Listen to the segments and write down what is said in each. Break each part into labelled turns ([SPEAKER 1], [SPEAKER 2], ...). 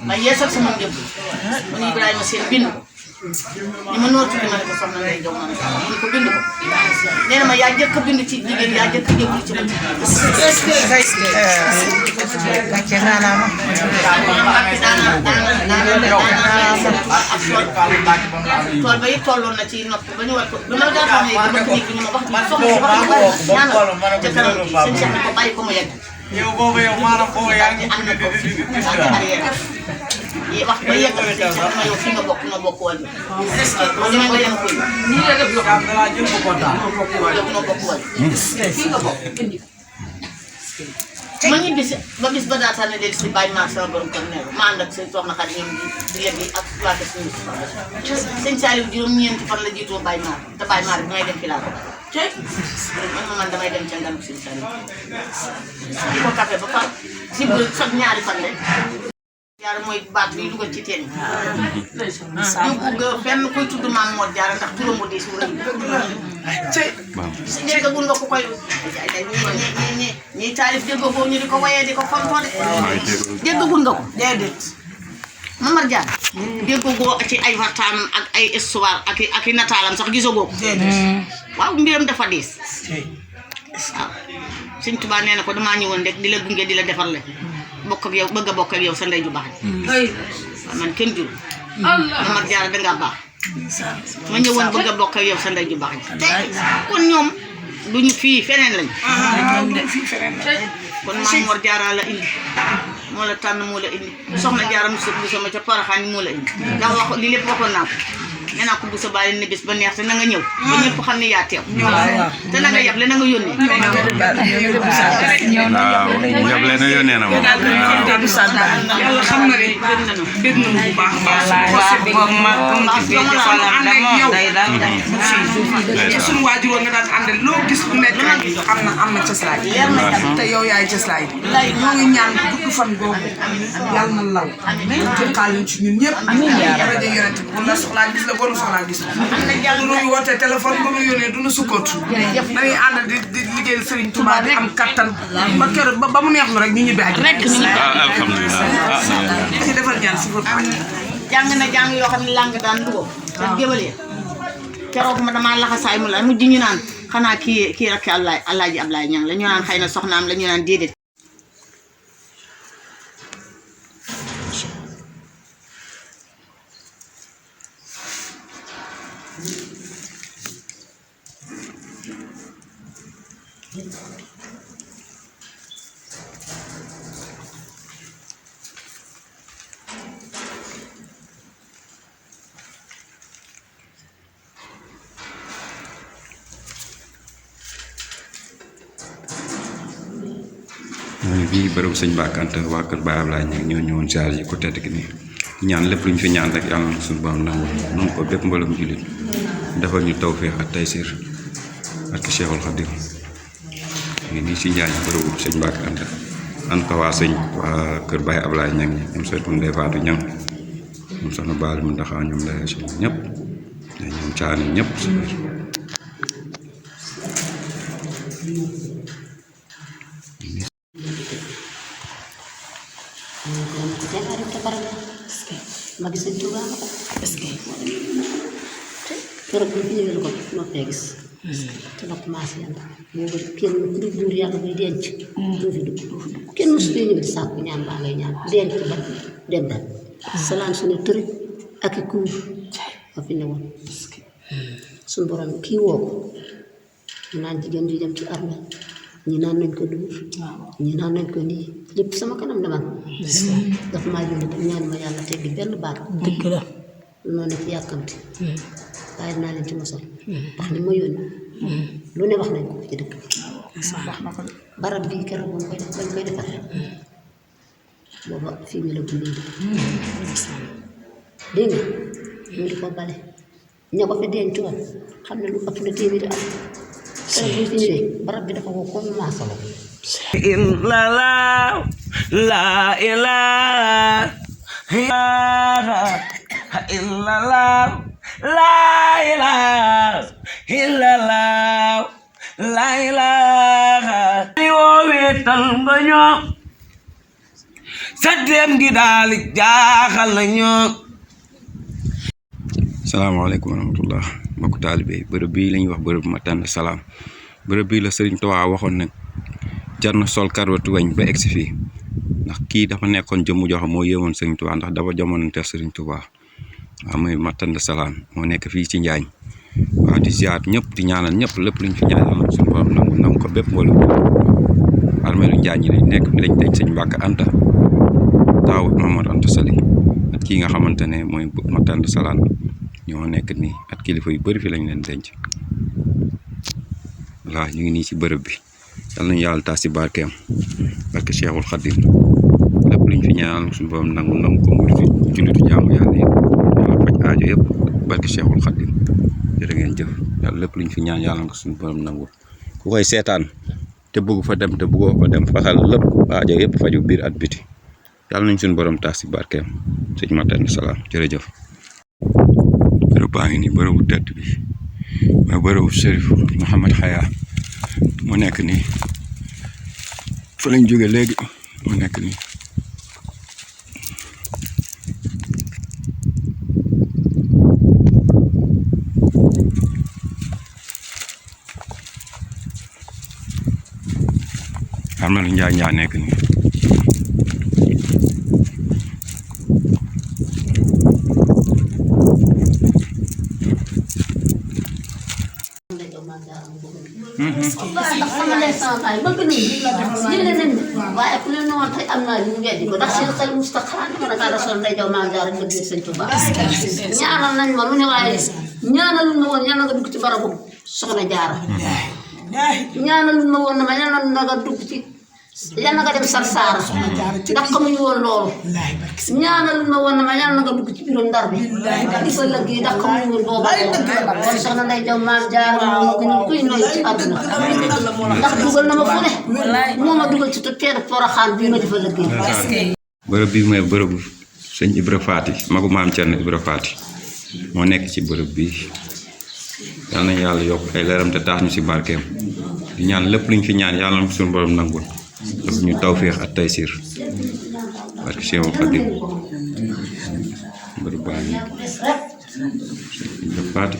[SPEAKER 1] ma yeesal sama njëb mu ni Ibrahima seen bind ko ni ma noo tuddi ma ne ko soxna Ndeye Diop ma ne ko bind ko nee na ma yaa jëkk a bind ci jigéen yaa jëkk a jébbalu ci tool ba it tolloon na ci nopp ba ñu war ko ba ma daa xam ne ba bëgg nit ñi ma wax ca kanam seen Cheikh ko bàyyi ko mu yegg
[SPEAKER 2] yow boobu yow maanaam boobu yaa ngi
[SPEAKER 1] wax ba yegg ma yow fi nga bokk na bokk wàll dama nga dem koy nii la def loxo
[SPEAKER 2] dala jël ko kontaan
[SPEAKER 1] yow no bokk wàll fi nga bokk ma ñibbi si ba bis ba daa tànn leen si bàyyi maa sama borom kër neew ma ànd ak seen soxna xarit ñoom di yegg ak waa kër sëñ Saliou juróom-ñeenti fan la jiitoo bàyyi maa te bàyyi maa bi may dem fi laa ko man damay dem ca nganu sëñ Saliou di ko café ba fa si sax ñaari fan rek Jaara mooy baat bi dugal ci teen ñu bugg fenn koy tudd maam Mor Jaara ndax turam mu diis wu rëy si déggagul nga ko koy ñi taalif déggagoo ñu di ko wayee di ko fontoo de déggagul nga ko déedéet Mamar Jaara déggagoo ci ay waxtaanam ak ay histoire ak i nataalam sax gisagoo ko waaw mbiram dafa diis waaw Sëñ Tuubaa nee na ko damaa ñëwoon rek di la gunge di la defar le bokk ak yow bëgg a bokk ak yow sa ndey ju baax waaw man kenn jur Mamar Jaara dangaa baax ma ñëwoon bëgg a bokk ak yow sa ndey ju baax kon ñoom duñu fii feneen lañ kon Maam Mor Jaara la indi moo la tànn moo la indi soxna Jaara mu sëb bu sama ca Porokhane moo la indi ndax wax li lépp waxoon naa ko nee naa ko bu sa bàyyi ne bis ba neex te na nga ñëw ba ñëpp xam ne yaa teew te na nga yable na nga yónnee
[SPEAKER 3] yable na yónnee na moom
[SPEAKER 4] yàlla xam na ne bég na bu baax suñu waajur nga daan àndal loo gis bu nekk am na cëslaay te yow yaay cëslaay ñoo ngi ñaan gudd fan googu yàlla na law jëkkaal ñu ci ñun ñëpp rajo yonent bi bu la soxlaa gis la bonu soxlaa gis du nuy woote téléphone ba mu yónnee du nu sukkootu dañuy ànd di liggéeyal Serigne Touba di am kattan ba keroog ba mu neex nu rek ñu ñibbi àjj
[SPEAKER 3] alhamdulilah
[SPEAKER 4] ci defal ñaan si fa
[SPEAKER 1] jàng na jàng yoo xam ne làng daan dugoo te gébalee keroog ma damaa laxasaay mu la mujj ñu naan xanaa kii rek Alaaji Ablaye Ñang la ñu naan xëy na soxnaam la ñu naan déedéet
[SPEAKER 3] bii bërëb sëñ Bakante waa kër Baye Ablaye Ñang ñoo ñëwoon charge yi ko tedd ki nii ñaan lépp lu ñu fi ñaan rek yàlla na suñu borom nangu noonu ko bépp mbalam jullit defal ñu tawfeex ak taysiir ak Cheikhul Khadim ngi nii si njaañ bërëbu sëñ Bakante an ko waa kër Baye Ablaye Ñang ñoom soytu Ndeye Fatou Ñang ñoom soxna Baali mu ndaxaa ñoom lay si ñëpp ñoom caani ñëpp
[SPEAKER 5] magi sëñ Tuubaa est-ce que keroog bi fi ñëwee ko noppee gis te la commencé yàlla boobu kenn du buur yàlla buy denc doo fi dugg kenn mosu fee ñëw di sàkku ñaan baa ngay ñaan denc ba dem dal salaan suñu tëri ak i kuur ba fi ne woon suñu borom kii woo ko ñu naan jigéen di dem ci armée ñi naan nañ ko duur ñi naan nañ ko nii lépp sama kanam la man dafa maa yónni tam ñaan ma yàlla teggi benn baat dëgg la noonu ci yàkkamti waaye dinaa leen ci mosal ndax li ma yónni lu ne wax nañ ko ci dëkk barab bii keroog bañ koy defar booba fii mi la bu nii dégg nga ñu di ko bale ña ko fi dencoon xam ne lu ëpp na téeméeri at keroog bi fi ñëwee barab bi dafa ko comme maasalo
[SPEAKER 2] la ilaha illallah la ilaha illallah la ilaha li wo wetal nga ñoo sa dem gi daal jaaxal nañu.
[SPEAKER 3] salaamaaleykum wa rahmatullah mbokk taalibe bërëb bii la ñuy wax bërëb Matanda Salam bërëb bii la Sëriñ Tuubaa waxoon ne jar na sol karwatu weñ ba egsi fii ndax kii dafa nekkoon jëmm joo xam moo yéemoon Sëriñ Tuubaa ndax dafa jamonante Sëriñ Tuubaa waaw muy Matanda Salam moo nekk fii ci Njaañ waaw di ziar ñëpp di ñaanal ñëpp lépp luñ fi ñaan yàlla suñu borom nangu ko bépp mbooloo armeelu Njaañ yi lañ nekk fi lañ denc Sëñ Mbàkke Anta taaw Mamadou Anta Sali ak kii nga xamante ne mooy Matanda Salam ñoo nekk nii at kilifa yu bëri fi lañ leen denc waaw ñu ngi nii ci bërëb bi yal nañu yàlla taas ci barkeem barke Cheikhul Khadim lépp luñ fi ñaan suñu borom nangu ko mu jullitu jaamu yàlla yëpp yàlla faj aajo yëpp barke Cheikhul Khadim jërë ngeen jëf yàlla lépp luñ fi ñaan yàlla nga suñu borom nangul ku koy seetaan te bëgg fa dem te bëggoo fa dem faxal lépp aajo yëpp faju biir at biti yàlla nañ suñu borom taas ci barkeem sëñ Matanda Salam jërëjëf. bërëb baa ngi nii bërëbu tedd bi mooy bërëbu Chérif Mouhamed Khaya mu nekk nii fa lañ jóge léegi mu nekk nii xam na lu njaa nekk nii
[SPEAKER 5] ndax sama lay sama baay bëgg nañu leen waaye ku leen ne woon tey am naa li ñu weddi ko ndax seen xel mustaqara dama nag àlla sol nday jaw maa jaar ak bëgg Sëñ Tuubaa ñaanal nañ ma lu ne waaye ñaanalul ma woon yàlla nga dugg ci barabu soxna Jaara ñaanalul ma woon na ma yàlla nga dugg ci yàlla nga dem Sarsara ndax xamuñu woon loolu ñaanalul ma woon na ma yàlla nga dugg ci biirum Ndar bi di fa lëggee ndax xamuñu woon booba kon soxna nday jaw maa jaar moo gën kuy noy ci àdduna ndax dugal na ma fu ne moo ma dugal ci teeru Poroxaan bii ma di fa lëggee.
[SPEAKER 3] bërëb bi mooy bërëbu sëñ Ibra Faati magu maam Cerno Ibra Faati moo nekk ci bërëb bi yal na yàlla yokk ay leeram te tax ñu ci barkeem di ñaan lépp luñ fi ñaan yàlla na suñu borom nangul def ñu tawféex ak taysiir barke Cheikhul Khadim bërëb baa ngi sëñ Ibra Faati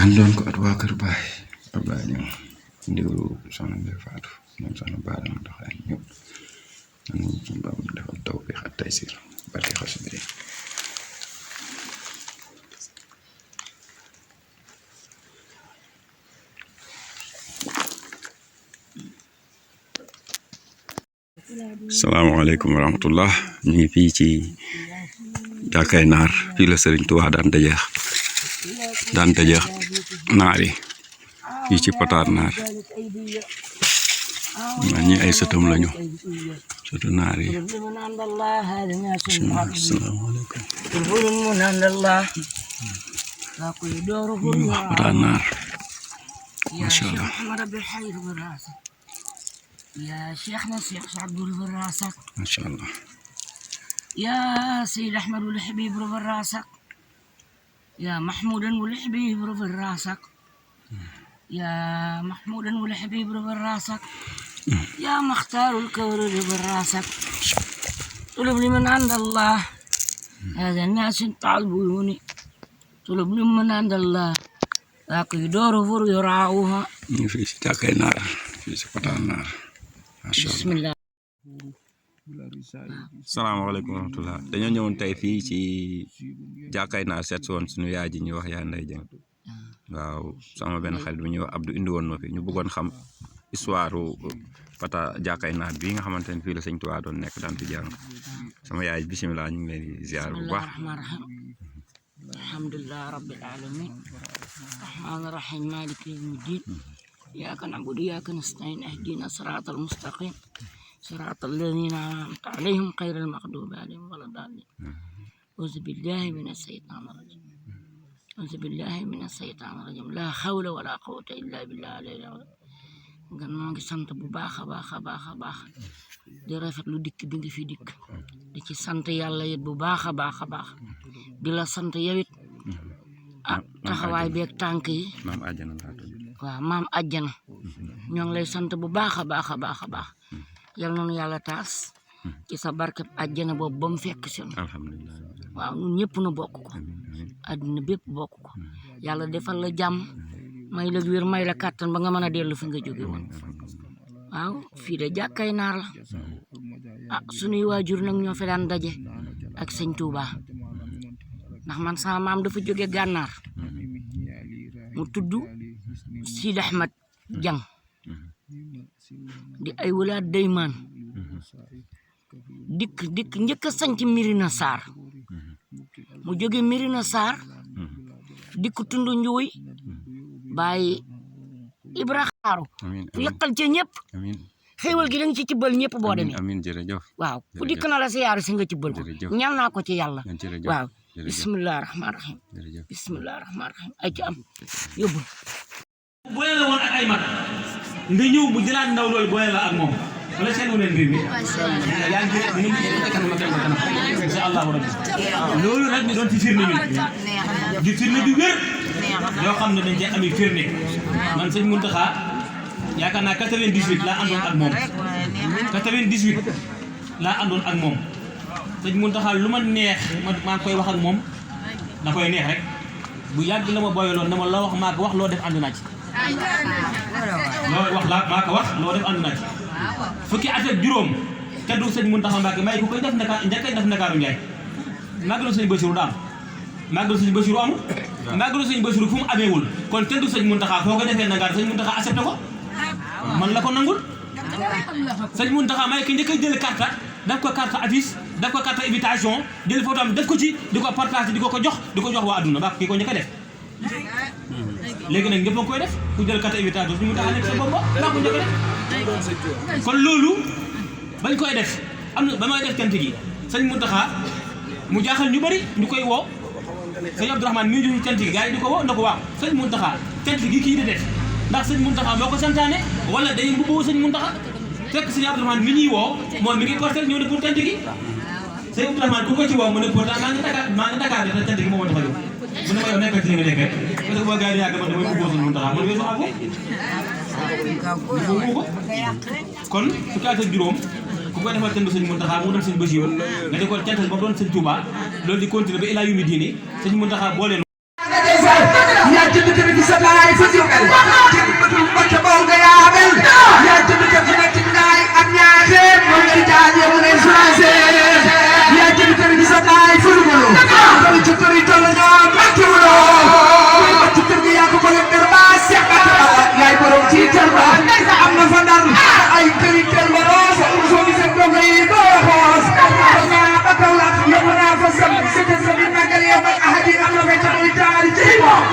[SPEAKER 3] àndoon ko at waa kër Baay Ablaye ñoom ndigalu soxna Ndeye Fatou ñoom soxna Baara ma doxaay ñëpp nañu suñu borom defal tawfeex ak taysiir barke xasida yi. salaamaaleykum wa rahmatullah ñu ngi fii ci jàkkay naar fii la Sëriñ Tuubaa daan dajeex naar yi fii ci Pataar naar ñi ay sëtam lañu sëtu naar yi asalaamaaleykum Pataar naar masha Allah
[SPEAKER 6] يا شيخنا الشيخ سعد بن الراسك
[SPEAKER 3] ما شاء الله
[SPEAKER 6] يا سيد أحمد والحبيب رب الراسك يا محمودا والحبيب رب الراسك يا محمودا والحبيب رب الراسك يا مختار الكور رب الراسك طلب لي من عند الله هذا الناس طالبوني طلب لي من عند الله لكن يدوروا فور يرعوها
[SPEAKER 3] في جاكاي نار في Pataar naar
[SPEAKER 6] بسم الله.
[SPEAKER 3] salaamaaleykum wa rahmatullah dañoo ñëwoon tey fii ci jàkkay naar seet si woon suñu yaay ji ñuy wax yaa Ndey Jeng waaw sama benn xarit bu ñuy wax Abdou indi woon ma fi ñu bëggoon xam histoire jàkkay naar bii nga xamante ne fii la Sëñ Tuubaa doon nekk daan fi jàng sama yaay bisimilah ñu ngi leen di ziar bu baax.
[SPEAKER 6] alhamdulilah rabbil alamin rahmaani rahim maliki yawmi din إياك نعبد وإياك نستعين اهدنا الصراط المستقيم صراط الذين أنعمت عليهم غير المغضوب عليهم ولا الضالين أعوذ بالله من الشيطان الرجيم أعوذ بالله من الشيطان الرجيم لا حول ولا قوة إلا بالله العلي العظيم gan moo ngi sant bu baax a baax di rafet lu dikk bi nga fi dikk di ci sant yàlla it bu baax a baax di la sant yow it taxawaay beeg tànk yi
[SPEAKER 3] maam àjjana laa tudd
[SPEAKER 6] waaw maam àjjana ñoo ngi lay sant bu baax a baax a baax a baax yal na nu yàlla taas ci sa barkeb àjjana boobu ba mu fekk si nu
[SPEAKER 3] alhamdulilah
[SPEAKER 6] waaw ñun ñëpp nu bokk ko àddina bépp bokk ko yàlla defal la jàmm may la wér may la kàttan ba nga mën a dellu fi nga jóge woon waaw fii de jàkkay naar la ah sunuy waajur nag ñoo fi daan daje ak sëñ Touba ndax man sama maam dafa jóge gànnaar mu tudd Sidi Ahmad Jang di ay walaat daymaan dikk njëkk a sanc Mirina Sarr mu jóge Mirina Sarr dikk tundu njuuy bàyyi Ibra Xaaru yëkkal ca ñëpp xéewal gi da nga ci cibbal ñëpp boo demee
[SPEAKER 3] amiin jërëjëf
[SPEAKER 6] waaw ku dikk na la siyaaru si nga cibbal ko ñaan naa ko ci yàlla waaw bismillahi rahmaani rahim bismillahi rahmaani rahim ay ci am yóbbul
[SPEAKER 7] boole la woon ak ay mag nga ñëw bu jëlaat ndaw loolu boole la ak moom wala seen wu leen mbir mi yaa ngi ñu ngi kanam insha allahu rabbi loolu rek ñu doon ci firnde ñun di firnde bi wér yoo xam ne dañ cee ami firnde man sëñ Muntaxa yaakaar naa 98 laa àndoon ak moom 98 laa àndoon ak moom sëñ Muntaxa lu ma neex maa koy wax ak moom da koy neex rek bu yàgg la ma boyaloon na ma loo wax maa ko wax loo def ànd naa ci loo wax la maa ko wax loo def ànd naa ci fukki at ak juróom te du sëñ Muntaxa Mbàkke may ku koy def njëkkay def Ndakaaru Njaay màggalu sëñ Basiru daam màggalu sëñ Basiru amul màggalu sëñ Basiru fu mu ameewul kon te du sëñ Muntaxa foo ko defee Ndakaar sëñ Muntaxa accepté ko man la ko nangul sëñ Muntaxa may ki njëkk a jël carte daf ko carte affiche daf ko carte invitation jël photo am def ko ci di ko partage di ko jox waa adduna ba kii ko njëkk a def léegi nag ñëpp a koy def ku jël carte invitation suñu Muntaxa nekk sa bopp ba ko njëkk a def kon loolu bañ koy def am na ba may def cant gi sëñ Muntaxa mu jaaxal ñu bari ñu koy woo sëñ Abdourahmane mi ngi cant gi gars yi di ko woo na ko waaw sëñ Muntaxa cant gi kii di def ndax sëñ Muntaxa moo ko santaane wala day mbubboo sëñ Muntaxa fekk sëñ Abdourahmane mi ñuy woo moom mi ngi porté ñëw ne pour cant gi sëñ Abdourahmane ku ko ci woo mu ne pourtant maa ngi Dakar de cant gi moo ma tax a jóg mu ne ma yow nekkal ci li nga nekkee parce que boo gars yi yàgg man damay mbubboo sëñ Muntaxa man weesu ako ko kon fukki at ak juróom ku koy defal cant sëñ Muntaxa mu doon sëñ Basiru nga di ko cantal ba doon sëñ Touba loolu di continuer ba ilaa yumi diine sëñ Muntaxa boo leen
[SPEAKER 2] yaa jënd kër gi sa baay fa Jurbel jënd bëtul Mbàkke baw nga yaabel yaa jënd kër gi nekk ngaay ak ñaate moom ngay jaaje mu ne changé yaa jënd kër gi sa baay fa Louga tolu ci kër yi tolu ñoo Mbàkke wuloo ci kër gi yaa ko bëgg kër ba Seex Mbàkke yaay borom ci kër ba am na fa ndar ay kër yi kër ba roos soo gisee dongo yi doo xoos naa ba kaw la yóbbu naa fa sam sëtë sa bi màggal yow ak ahadi am na fa taxuy taari ci moom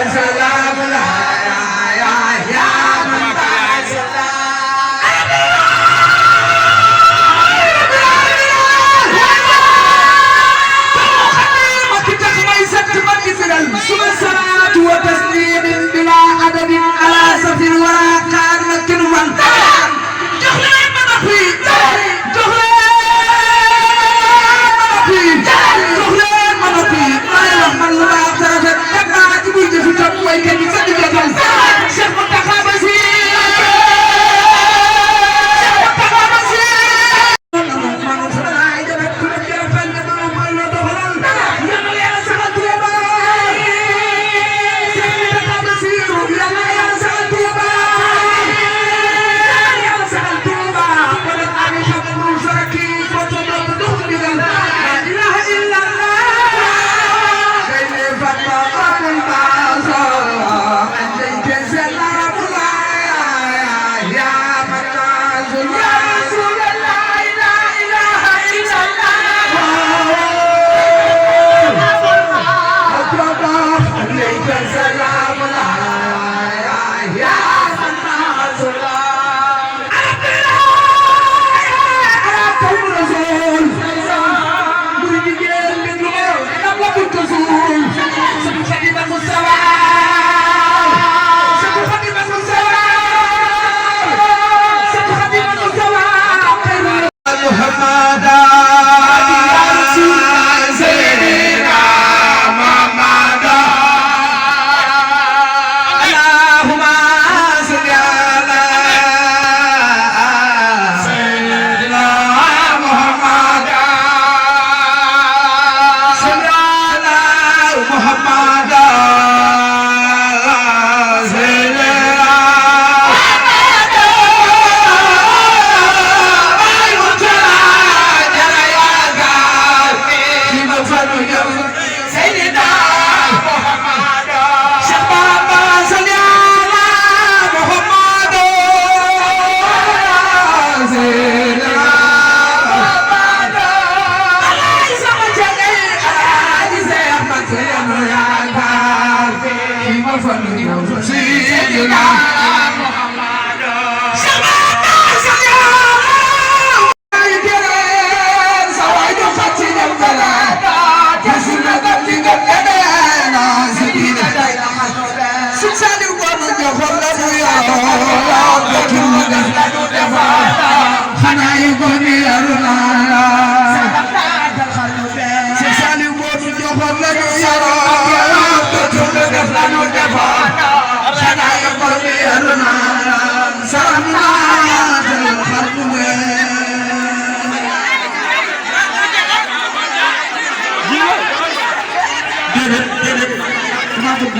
[SPEAKER 2] سلام لا يا من صلاة وتسليم بلا عدد على سفر ولا كان مكن من جهلين منفي جهلين منفي من لا ترى تبع تبوي في تبوي كان يصدق جل شيخ منتخب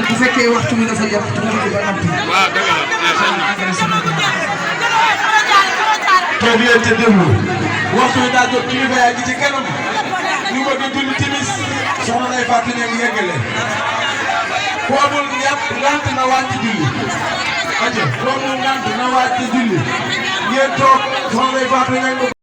[SPEAKER 2] bu fekkee waxtu mi dafa jot tuuti ba noppi. waaw dëgg la. toog leen te déglu waxtu bi daa jot kilifa yaa ngi ci kanam ñu bëgg a julli timis soxna lay fàttali ne yeggale ku amul ngant na wàcc julli aja ku amul ngant na wàcc julli ngeen toog soxna lay fàttali ne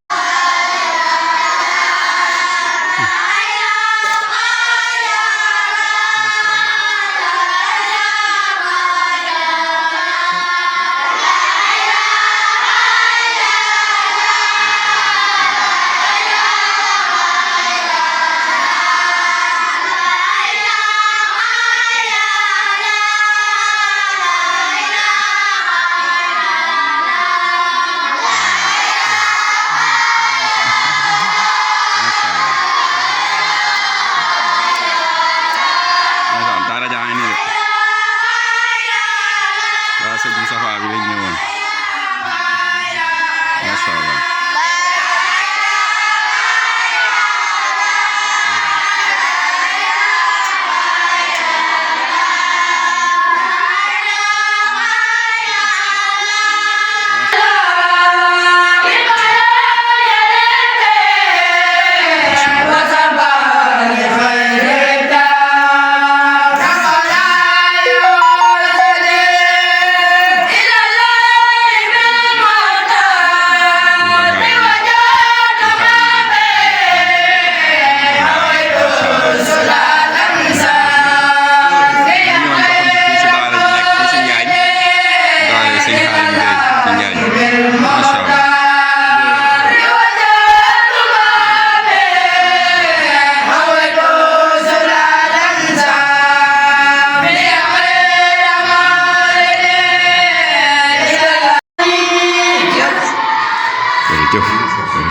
[SPEAKER 3] jërëjëf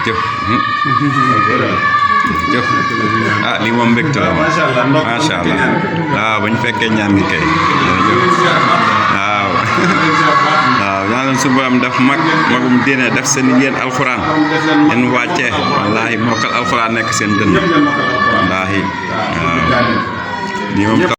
[SPEAKER 3] jërëjëf jërëjëf ah lii moom mbégte la macha allah waaw ba ñu fekkee ñaan gi kay waaw waaw ñaan leen suñu borom def magum diine def seen yéen alxuraan yéen wàccee wallaahi mokkal alxuraan nekk seen dënn wallaahi waaw lii moom